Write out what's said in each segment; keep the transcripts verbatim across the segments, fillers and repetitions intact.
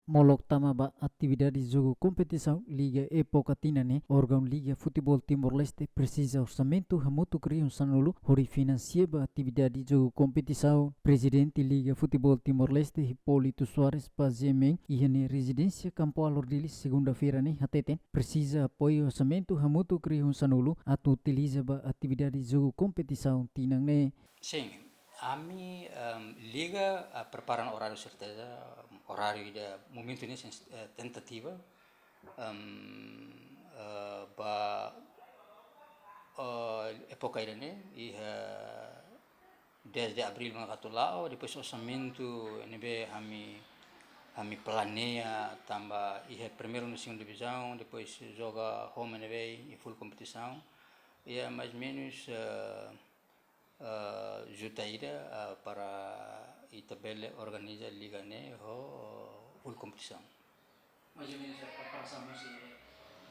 Molok tama ba atividade jogu kompetisaun Liga époka tinan ne'e, órgaun Liga Futeból Timor-Leste presiza orsamentu hamutuk rihun sanulu hodi finansia ba atividade jogu kompetisaun. Prezidente Liga Futeból Timor-Leste, Hipólito Soares, ba GMN iha nia rezidénsia Campo Alor, Dili, segunda-feira ne'e hateten, presiza apoiu orsamentu hamutuk rihun sanulu atu utiliza ba atividade jogu kompetisaun tinan ne'e. Sin, ami, em, liga, ah, prepara oráriu, serteza, oráriu ida momentu ne'e, eh, tentativa, em, eh, ba, eh, époka ida-ne'e, iha dez de abril maka atu la'o, depois orsamentu ne'ebé ami, ami planeia tanba iha primeira no segunda divizaun, depois joga home ne'ebé iha full kompetisaun, iha mais ou menus, eh, eh, juta ida, eh, para ita bele organiza liga ne'e ho full kompetisaun. Mais ou menus, eh, preparasaun husi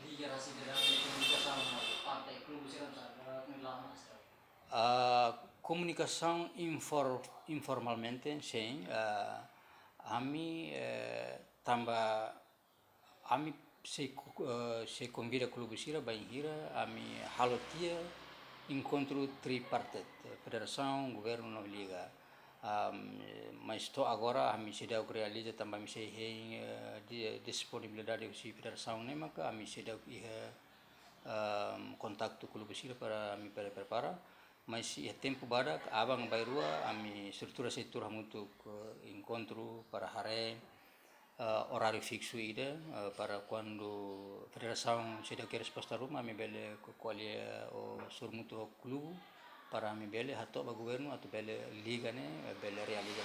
liga rasik, komunikasaun ho parte klube sira, saida mak lama sekali? Ah, komunikasaun infor-, informalmente, sin, ah, ami, eh, tanba ami sei ku-, eh, sei konvida klube sira bainhira ami halo tiha enkontru tripartite, federasaun, governu no liga. Am, mas to'o agora ami seidauk realiza tanba ami sei hein, eh, di-, disponibilidade husi federasaun ne'e maka ami seidauk iha, am, kontaktu klube sira para ami pre-, prepara. Mas iha tempu badak, aban-bainrua, ami estrutura sei tuur hamutuk, eh, enkontru para haree, eh, oráriu fiksu ida, eh, para kuandu federasaun seidauk iha resposta ruma, ami bele ko-, ko'alia, eh, ou sorumutu ho klube, para ami bele hato'o ba governu atu bele liga ne'e, eh, bele realiza.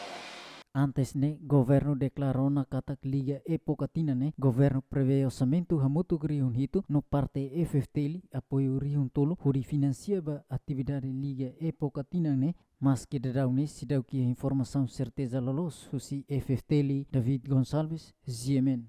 Antes ne'e, governu deklara ona katak liga époka tinan ne'e, governu prevee orsamentu hamutuk rihun hitu no parte F F T L apoiu rihun tolu hodi finansia ba atividade liga époka tinan ne'e, maske daudaun ne'e seidauk iha informasaun serteza loloos husi F F T L. David Gonçalves, GMN.